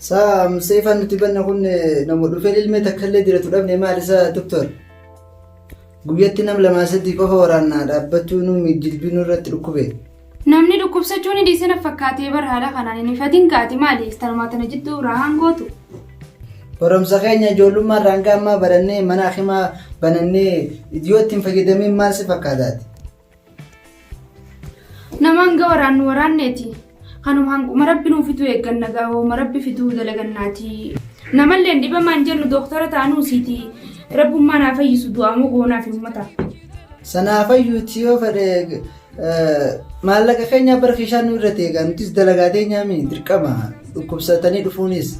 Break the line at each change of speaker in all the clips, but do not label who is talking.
Saa seefaan nuti banne kun nama dhufee ilmee takka illee diratu dhabne maal isa doktor? Guyyatti nam lamaa sadii qofa waraannaa dhaabbachuu nu jilbii nurratti dhukkube.
Namni dhukkubsachuu ni dhiisina fakkaatee bara haala kanaan hin ifatin kaati maali tanumaa tana jidduu raahaan gootu.
Barumsa keenya ijoollummaa irraa hanga ammaa barannee mana hakimaa banannee yoo ittiin fayyadamiin maal si fakkaataati?
Nama hanga waraannu waraanneeti. Kanuma hanguma rabbi nuu fituu eegganna gaa'ooma rabbi fituu dalagannaati. Namallee dhibamaan jennu dooktara taanuu siiti. Rabbummaa naa fayyisu du'aamoo goonaaf uummata.
Sanaafayyuuti yoo fedhe maallaqa keenya bara kishaan nu irra teegaa nutis dalagaa teenyaami dirqama dhukkubsatanii dhufuunis.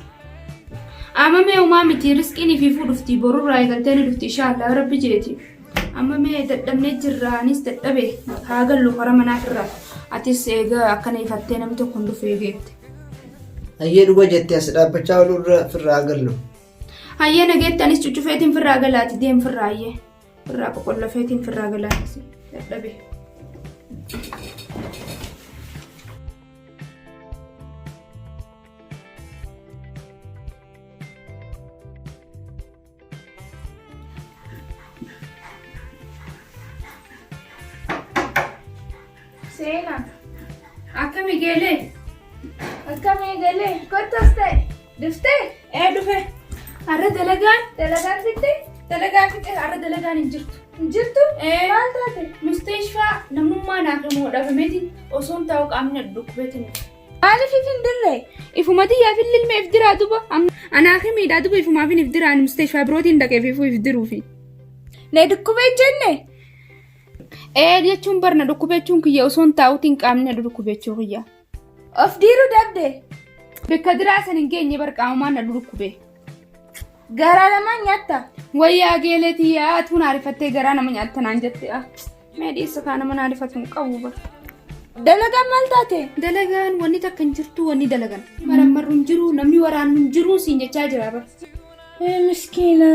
Amma mee uumaa miti riskiin ifiifuu dhufti borurraa eegaltee ni dhufti inshaallah rabbi jeeti. Amma mee dadhabnee jirra anis dadhabe haa gallu karaa manaa irraa atis eega akkana ifattee namni tokko hin dhufu eegeette.
Hayyee dhuga jettee as dhaabbachaa ooluu irra firraa gallu.
Hayyee nageetti anis cuccufeetiin firraa galaati deem firraa hayyee firraa qoqollafeetiin firraa galaati dadhabe.
Seenaa.
Akkami geelee?
Akkam eegalee? Kottas ta'e. Dhuftee?
Ee dhufe. Har'a dalagaan
Dalagaan fitte?
dalagaa fixe har'a dalagaan hin jirtu.
Hin jirtu?
Ee.
Maal taate?
Musteeshfaa namummaa naaf himoo dhabameetiin osoo hin taa'u qaamni dhukkubeetiin.
Maaliif if hin dirree?
Ifuma xiyyaaf hin lilme if diraa duba. Anaa himiidhaa duba ifumaaf hin if diraa musteeshfaa birootiin dhaqeef ifuu if diruufi.
Na dhukkubee hin jenne?
Ee jechuun barna dhukkubechuun kiyya osoo hin taa'uutiin qaamni dhukkubeechuu kiyya.
Of diiruu dabde?
Bakka diraa san hin geenye bar qaamumaan na dhukkube.
Garaa lamaan nyaatta?
Wayyaa geeleetii yaa tuun ariifattee garaa nama nyaatta naan jette. Mee dhiisa kaa nama naarifatu hin qabu bar.
Dalagaan maal taate?
Dalagaan wanni takka hin jirtu wanni dalagan. Marammarru hin jiru namni waraannu hin jiru siin jechaa jira bar.
Miskiina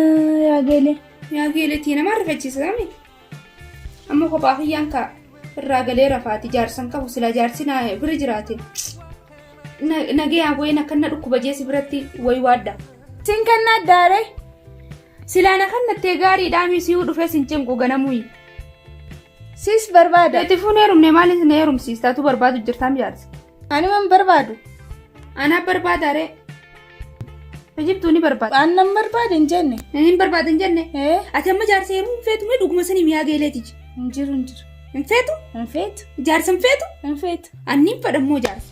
yaa geelee.
Yaa geeleetii nama ariifachiisa sami. Amma kophaa kiyyaan kaa irraa galee rafaati jaarsan qabu sila jaarsi na bira jiraate. Nagayaan wayiin akka na dhukkuba jeesi biratti wayi waadda.
Siin kan addaare?
Silaa na kannattee gaariidhaa misiyuu dhufee sin cinqu ganamuyi.
Siis barbaada.
Itti fuun heerumne maaliif na heerumsiista? Tu barbaadu jirtaam jaarsa.
Ani man barbaadu.
Anaa barbaada ree. Ijibtuu ni barbaada.
Waan nan barbaade hin jenne.
Hin barbaada hin jenne.
Ee?
Ati amma jaarsa heerumuu hin feetu mee dhuguma sanii mi'aa geeleeti.
Hin jiru hin jiru.
Hin feetu?
Hin feetu.
Jaarsa hin feetu?
Hin feetu.
Anni hin fedhammoo jaarsa.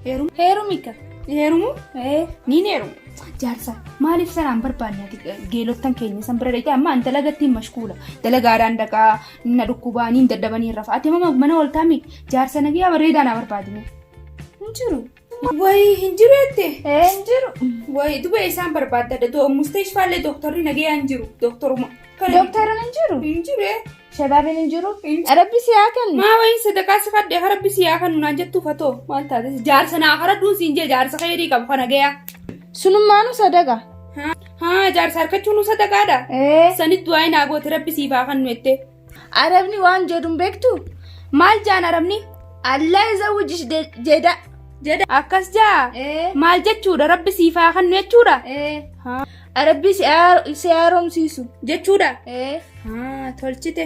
Heerumu?
Heerumika.
Heerumu?
Ee.
Niin heerumu. Jaarsa maaliif sanaan barbaanne ati geelottan keenya san bira dhaqee amma an dalagatti mashkuula. Dalagaadhaan dhaqaa na dhukkubaa niin dadhabanii rafa. Ati amma mana ooltaami jaarsa nagiyaa bareedaa na barbaadime.
Hin jiru.
Wayi hin jiru jette.
Ee hin jiru.
Wayi duba isaan barbaadda. Musteeshfaallee dooktarri nagayaa hin jiru. Dooktoruma.
Dooktarri hin jiru.
Hin jiru.
Shabaabiin hin jiru.
Hin
Rabbi si haa kennu.
Maa wayi sadaqaa si kadhee rabbi si haa kennu naan jettuuf haa ta'u maal taate jaarsa naa karadhuun siin jee jaarsa khayrii qabu kana gayaa.
Sunummaanu sadaqa.
Haa jaarsa harkachuun sadaqaadha.
Ee.
Sanit du'aa naa goote rabbi siif haa kennu jettee.
Arabni waan jedhu hin beektu?
Maal jaan arabni?
Allah zawwijish jedha.
Jedha akkas jaa.
Ee.
Maal jechuudha rabbi siif haa kennu jechuudha.
Ee.
Haa
Rabbi si haaromsiisu.
jechuudha.
Ee.
Haa tolchite.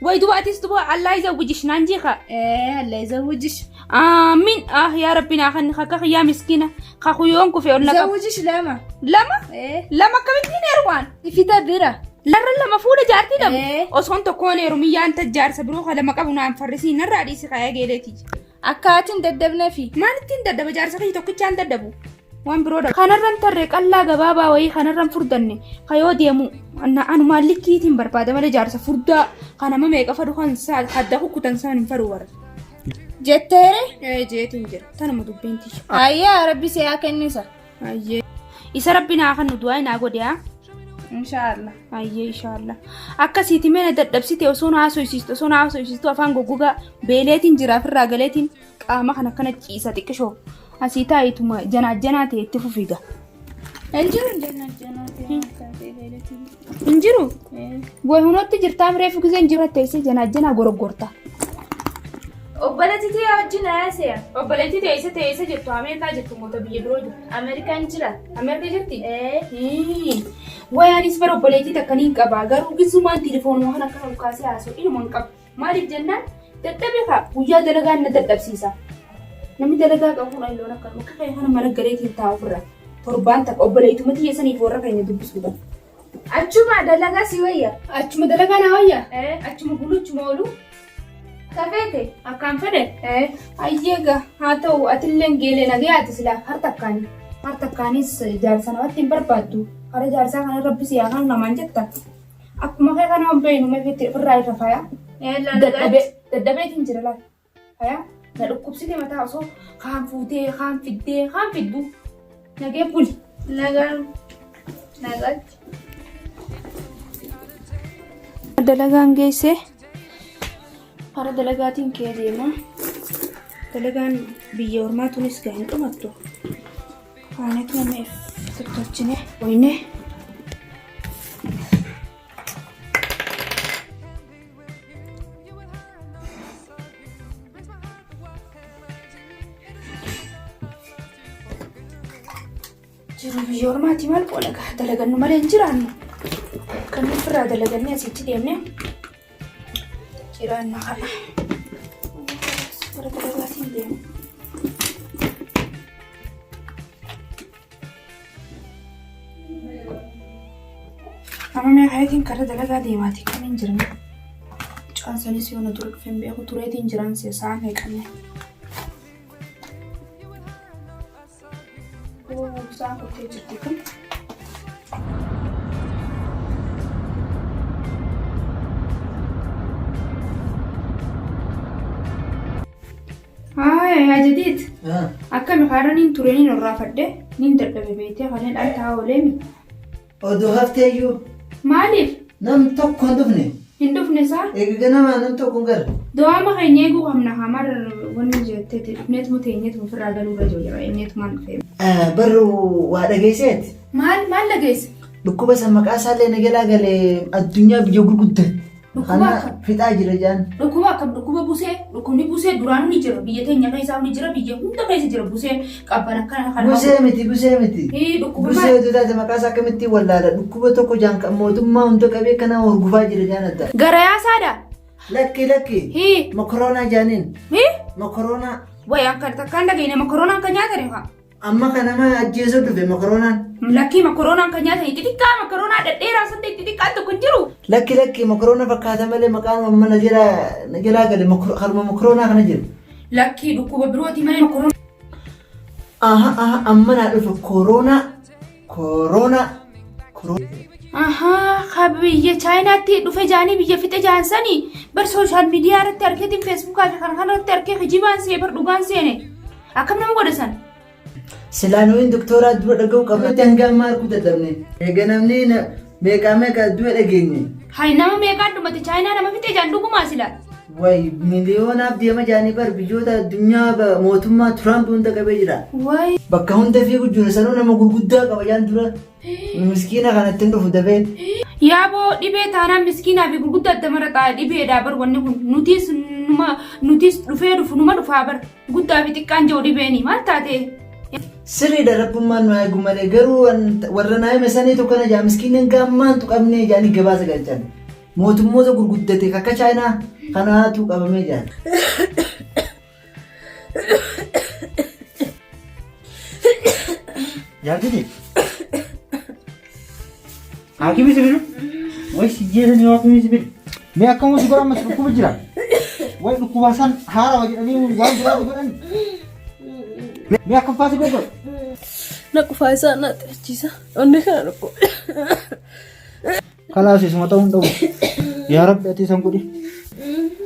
Wayi duba atis duba Allah zawwijish naan jeeqa.
Ee Allah zawwijish.
Aamin ah yaa rabbi naa kenni kakka kiyyaa miskiina kakuyoon kufe ol na qabu.
Zawwijish lama.
Lama?
Ee.
Lama akkamittiin heerumaan?
Ifita bira.
Larra lama fuudha jaartii dhabu.
Ee.
Osoon tokkoon heerumiyyaan ta jaarsa biroo ka lama qabu naan farrisiin narraa dhiisi kayaa geeleeti.
Akka ati hin daddabneefi.
Maal ittiin daddaba jaarsa kiyya tokkichaan daddabu? Waan biroo dhabu. Kanarran tarree qallaa gabaabaa wayii kanarran furdanne kayoo deemu anumaan likkiitiin barbaada malee jaarsa furdaa kan nama meeqa fadu kan hadda kukkutan isaan hin fadu warra.
Jetteere?
Ee jeetiin jira. Tanuma dubbiin tiyya.
Ayyaa rabbi si haa kennisa.
Ayyee. Isa rabbi naa kennu du'aa naa godhe haa.
Inshaallah.
Ayyee inshaallah. Akkasiiti mee na dadhabsite osoo na haasofsiistu osoo na haasofsiistu afaan goggogaa beeleetiin jira ofirraa galeetiin qaama kana akkana ciisa xiqqishoo. Asii taa'ituma janaajjanaa ta'e itti fufiga.
Hin jiru hin jenna jenna taatee beeletiin.
Hin jiru.
Ee.
Way hunootti jirtaa reefu giseen jira teessee janaajjanaa goroggorta.
Obboleettii tiyya wajjin haasa'e.
Obboleettii teessa teessa jirtu Ameerikaa jirtu moota biyya biroo jirtu.
Ameerikaan jira.
Ameerikaa jirti?
Ee.
Wayaanis bara obboleettii takka niin qaba garuu gisumaan telefoonuma kan akka ol kaasee haasa'u inuma hin qabu. Maaliif jennaan dadhabe kaa guyyaa dalagaan na dadhabsiisa. Namni dalagaa qabu kun ayyoon akka akka kee kana mana galeetiin taa'u ofirra. Torbaan takka obboleettuma tiyya saniif warra keenya dubbisuudha.
Achuma dalagaa si wayya.
Achuma dalagaa na wayya.
Ee.
Achuma bulu achuma oolu.
Kafeete.
Akkaan fedhe.
Ee.
Ayyeega haa ta'u atilleen geelee nagee ati silaa har takkaan har takkaanis jaarsa namatti hin barbaaddu. Hara jaarsaa kana rabbi si haa kanu namaan jetta. Akkuma kee kana hin beeknu meefetti ofirraa irra faaya.
Ee
Dadhabee dadhabeetiin jira laata. Faaya na dhukkubsite mataa osoo kaan fuutee kaan fiddee kaan fiddu nagee buli.
Nagaan. Nagaatti.
Dalagaan geesse hara dalagaatiin kee deema. Dalagaan biyya ormaa tunis gaa hin dhumattu. Kaanetu nama tottolchine oyne. Jiru biyya ormaati maal qola gaa dalagannu malee hin jiraannu. Kan ofirraa dalagannee asitti deemne jiraanna kana. Bara dalagaatiin deema. Amma meeqaatiin karaa dalagaa deemaati kan hin jirne. Caansanis yoo na dura dhufe hin beeku tureetiin jiraan sa'a meeqanne. Sa'aan kuttee jirti kun. Haa jadiit. Akkami kaara niin ture niin irraafadhe niin dadhabe beektee kanneen dhaan taa'aa ooleemi.
Oduu haftee iyyuu
Maaliif
nam tokko hin dhufne.
hin dhufne isaa?
Eega ganamaa nam tokko hin garre.
Do'aama keenya eeguu qabna hamar wanni jetteeti dhufneetuma teenyeetuma ofirraa galuu irra jiru jira inneetumaan dhufe.
Barru waa dhageesseeti.
Maal maal dhageesse?
Dhukkuba san maqaa isaallee na jalaa galee addunyaa biyya gurguddaa.
Dhukkuba
Kana
akkam?
fixaa jira jaan.
Dhukkuba akkam dhukkuba busee dhukkubni busee duraanuu ni jira biyya teenya keessaa ni jira biyya hunda keessa jira busee qabban akkana kana.
Busee miti busee miti.
Ii dhukkuba
Busee
maal?
oduu taate maqaa isaa akkamittiin wallaala dhukkuba tokko jaan kan mootummaa hunda qabee kana hordofaa jira jaan adda.
Gara yaasaadha.
Lakki lakki.
Hii
Mokoroonaa jaaniin.
hii
Mokoroonaa.
wayi akka takkaan dhageenye mokoroonaan kan nyaatani haa.
Amma kana nama ajjeesuu dhufe mokoroonaan.
Lakkii mokoroonaan kan nyaatani xixiqqaa mokoroonaa dhedheeraa san ta'e xixiqqaan tokko hin jiru.
Lakki lakki mokoroona fakkaata malee maqaan amma na jalaa na jalaa gale harma mokoroonaa kana jira.
Lakkii dhukkuba birooti malee mokoroonaa.
Aha aha amma naa dhufe kooroonaa kooroonaa kooroonaa.
Ahaa, ka biyya Chaayinaatti dhufe jaanii biyya fixe jaansanii bar sooshaal miidiyaa irratti argeetiin feesbuukaa fi kan kana irratti argee kijibaan see bar dhugaan seene. Akkam nama godha san?
Silaa nuyin doktooraa dura dhaga'uu qabna. Hanga ammaa arguu dadhabne. Eega namni meeqaa meeqa dura dhageenye.
Hay nama meeqaan dhumate Chaayinaa nama fixe jaan dhugumaa sila.
Way miliyoonaaf deema jaanii bar biyyoota addunyaa mootummaa Tiraamp hunda qabee jira.
Way.
Bakka hunda fiigu jiru sanuu nama gurguddaa qaba jaan dura. Miskiina kanatti hin dhufu dafee.
Yaaboo dhibee taanaan miskiinaa fi gurguddaa adda maraxaa dhibeedhaa bar wanni kun nutis numa nutis dhufee dhufu numa dhufaa bar guddaa fi xiqqaan jiru dhibeeni maal taate?
Sirriidha rabbummaan nu eegu malee garuu warra naa hime saniitu kana jaa miskiinni gaammaantu qabnee jaanii gabaasa galchan. Mootummoota gurguddate akka Chaayinaa kanaatu qabamee jaan.
Jaartiti. Haakimii si fidu? Way si jeesanii haakimii si fidu? Mee akkam si godhan mas dhukkuba jira? Way dhukkuba san haarawa jedhanii waan biraa si godhan? Mee akkam faa si godhan?
Na qufaa isaa na xirachiisa. Onnee kana dhukkuba.
Kalaas isuma ta'uu hin dhabu. Yaa Rabbi ati isan godhi.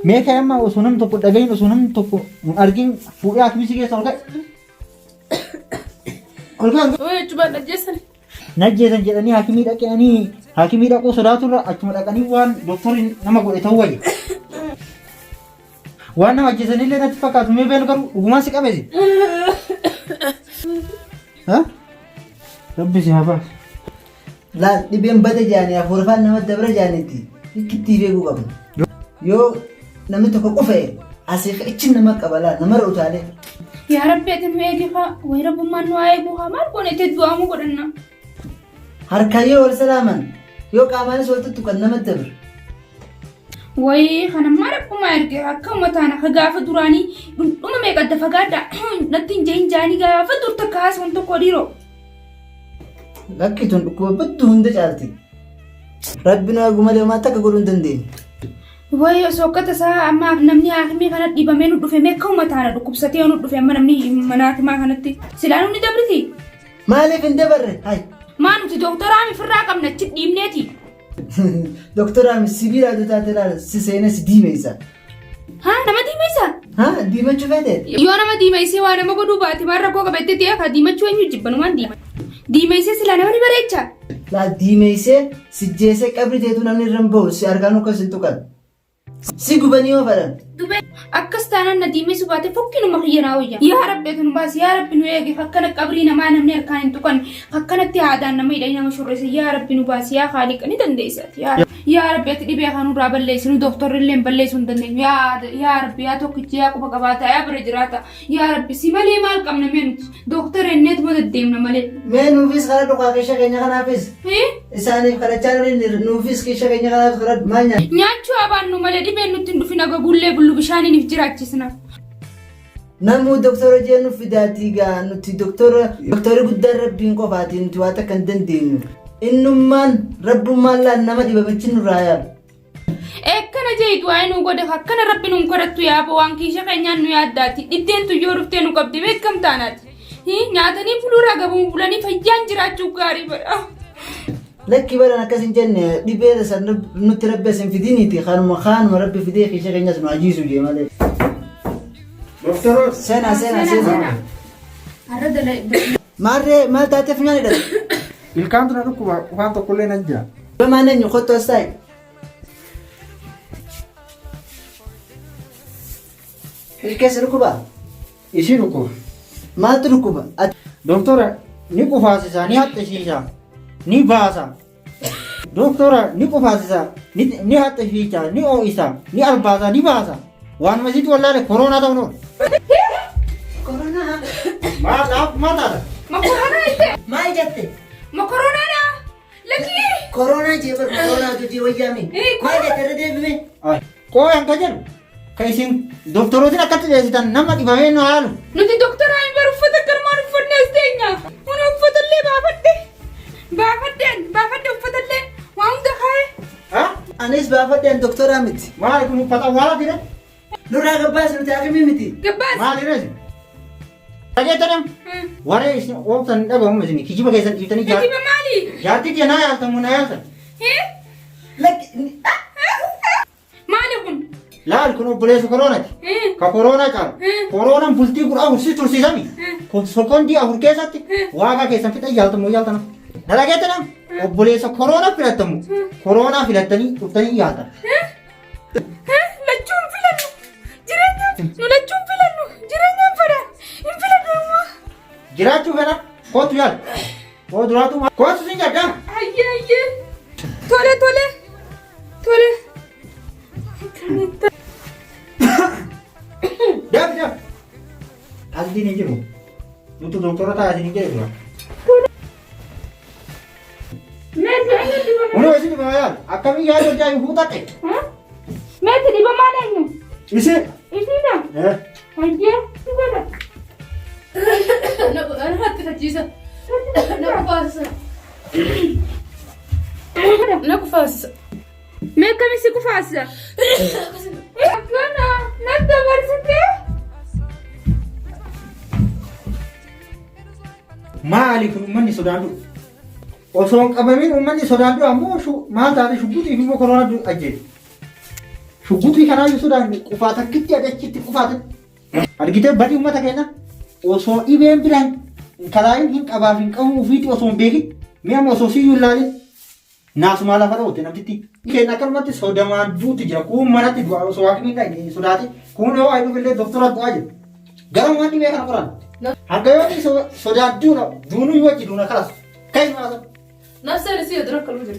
Mee ka'e amma osoo namni tokko dhagahin osoo namni tokko hin argin fuudhee haakimii si keessa ol ka'e. Ol ka'e.
Way achumaan ajjeesani.
Najjeesan jedhanii haakimii dhaqanii haakimii dhaquu sodaaturra achuma dhaqanii waan doktorri nama godhe ta'uu wayya. Waan nama ajjeesanillee natti fakkaatu mee beelu garuu dhugumaan si qabesi. Ha? Rabbi si haa baasu.
Laal dhibeen bada jaanii hafuurafaan nama dabra jaaniitti hikkittii beekuu qabna. Yoo namni tokko qufa'e Asii achi nama qaba laa namarra utaalee.
Yaa Rabbi ati nu eegi kaa way rabbummaan nu haa eegu kaa maal goone itti du'aamuu godhanna.
Harkaan yoo wal salaaman yoo qaamaanis wal tuttuqan nama dabra.
Wayii kanammaa rabbumaa erge akkuma taana ka gaafa duraanii dhundhuma meeqa adda fagaadha natti hin jahin jaanii gaafa dur takka haasawwan tokko dhiiroo.
Lakki tun dhukkuba baddu hunda caalti. Rabbi nu eegu malee homaa takka godhuu hin dandeenyu.
Wayii osoo akka tasaa amma namni haakimii kana dhibamee nu dhufe mee akkuma taana dhukkubsatee nu dhufe amma namni mana haakimaa kanatti silaa nu ni dabriti.
Maaliif hin dabarre? Hay.
Maa nuti dooktaraa ofirraa qabna achi dhiibneeti.
Doktoraa mi sibiila aduu taate laala si seenee si diimeessa.
Haa nama diimeessa?
Haa diimachuu feete?
Yoo nama diimeessee waa nama godhuu baate maal rakkoo qaba itti ta'e kaa diimachuu eenyu jibbanumaan diima. Diimeessee silaa nama ni bareecha.
Laa diimeessee si jeesee qabri teetuu namni irra hin bahu si argaan akka sin tuqan. Si gubanii yoo fedhan.
Dubee akkas taanaan na diimessu baate fokkinuma kiyya naa wayya. Yaa Rabbi ati nu baasi yaa Rabbi nu eegi akkana qabrii namaa namni harkaan hin tuqan akkanatti haadaan nama hidhanii nama shorrisa yaa Rabbi nu baasi yaa Khaaliqa ni dandeessa ati yaa Rabbi. Yaa Rabbi ati dhibee kan nurraa balleessi nu doktorri illee hin balleessuu hin dandeenyu yaa yaa Rabbi yaa tokkichi yaa quba qabaata yaa bira jiraata yaa Rabbi si malee maal qabna mee nuti doktora inneetuma deddeemna malee.
Mee nuufis kadhadhu kaa keesha keenya kanaafis.
Hii?
Isaaniif kadhachaa jirri nuufis kiisha keenya kanaaf kadhadhu maal nyaanna?
Nyaachuu abaannu malee dhibeen nutti hin dhufin agabullee bullu bishaaniin if jiraachisna.
Namuu doktora jee nu fidaatii gaa nuti doktora doktorri guddaan rabbiin qofaatii nuti waa takka hin dandeenyu. Innummaan rabbummaan laan nama dhibamichi nurraa yaalu.
Ekkana jee du'aa nuu godhe akkana rabbi nuun kadhattu yaaba waan kiisha keenyaan nu yaaddaati. Dhibdeen tun yoo dhuftee nu qabde beekam taanaati. Nyaatanii buluurraa gabamu bulanii fayyaan jiraachuu gaarii bara.
Lakki baran akkas hin jenne dhibee san nutti rabbi as hin fidiniiti kanuma kaanuma rabbi fidee kiisha keenyas nu ajiisu jee malee.
Doktoroota.
Seenaa seenaa seenaa.
Har'a dala.
Maarree maal taatee funyaan hidhate?
Ilkaantu na dhukkuba qufaan tokkollee nan jira.
Maan eenyu kottu as taa'i. Ilkeessa dhukkuba?
Isii dhukkuba.
Maaltu dhukkuba? Ati
Doktora ni qufaasisa, ni haxxisiisa, ni baasa. Doktora ni qufaasisa, ni ni haxxisiisa, ni oo'isa, ni albaasa, ni baasa. Waanuma isiitti wallaale koroonaa ta'uu noonu.
koronaa.
Maal dhaaf maal taata?
Makoronaa jette.
Maal jette?
Makoronaadha. Lakkii.
Koronaa jee bar koronaa jee wayyaame. Maal jette irra deebime?
Qooyan ka jedhu ka isin doktorootiin akkatti dhiyeessitan nama dhibamee nu haalu.
Nuti doktoraa hin baru uffata akkanumaan uffanne as teenya. Kun uffata illee baafadhe. Baafadheen baafadhe uffata illee waa hunda kaa'e.
Anis baafadheen doktoraa miti.
Maali kun uffata awwaala fide?
Nurraa gabbaas nuti hakimii miti.
Gabbaas.
Maali reesi? Dhageettanam? Waree isin ooftan hin dhagahamu isin kijiba keessan dhiiftanii jaar
Kijiba maali?
jaartii kiyya naa yaaltan moo naa yaaltan?
Lakki
Maali kun?
Laal kun obboleessa koroonaati. Ka koroonaa caalu. Koroonaan bultii 14 si tursiisami. Kun sekondii 4 keessatti waaqa keessan fixa yaaltan moo yaaltan? Na dhageettanam? Obboleessa koroonaa filattamu. Koroonaa filattanii dhuftanii yaaltan.
Lachuun filannu. Jireenya nu lachuun filannu. Jireenyaan fedha. Hin filannu ammoo.
Jiraachuu fedha kootu yaal. Koo duraatu kootu sin jedha.
Ayyee ayyee. Tole tole. Tole.
Daf daf. Qalbiin hin jiru. Nuti doktora ta'a isin jedhe dura.
Meeti eenyu dibame?
Kunoo isin dhibama yaal. Akkamii yaaduu ajaa'ibu huuxatte.
Meeti dibamaan eenyu?
Isin.
Isiidha. Hayyee dibata.
Na haxxifachiisa. Na kufaasisa. Na kufaasisa.
Mee akkami si kufaasisa? Akkana natti dabarsitee?
Maali kun uummanni sodaan du'u? Osoo hin qabamin uummanni sodaan du'a ammoo maal taate shugguxii fi immoo koroona du'u ajjeesu. Shugguxii kanaayyuu sodaan qufaa takkitti adachitti qufaate. Argitee badii uummata keenya osoo dhibeen biraan hin kalaayin hin qabaaf hin qabu ofiitti osoo hin beekin mi'a amma osoo siyyuu hin laalin naasumaa lafa dhoote namtitti. Keenya akkanumatti sodamaan duutti jira kuun manatti du'a osoo waaqni hin sodaate kuun yoo ayi dhufillee doktora du'aa jira. Gara waan dhibee kana qoran. Hanga yoo inni sodaan duuna duunuu wajji duuna kalas. Kai maasa.
Nafseen isii dura akkanuma jirti.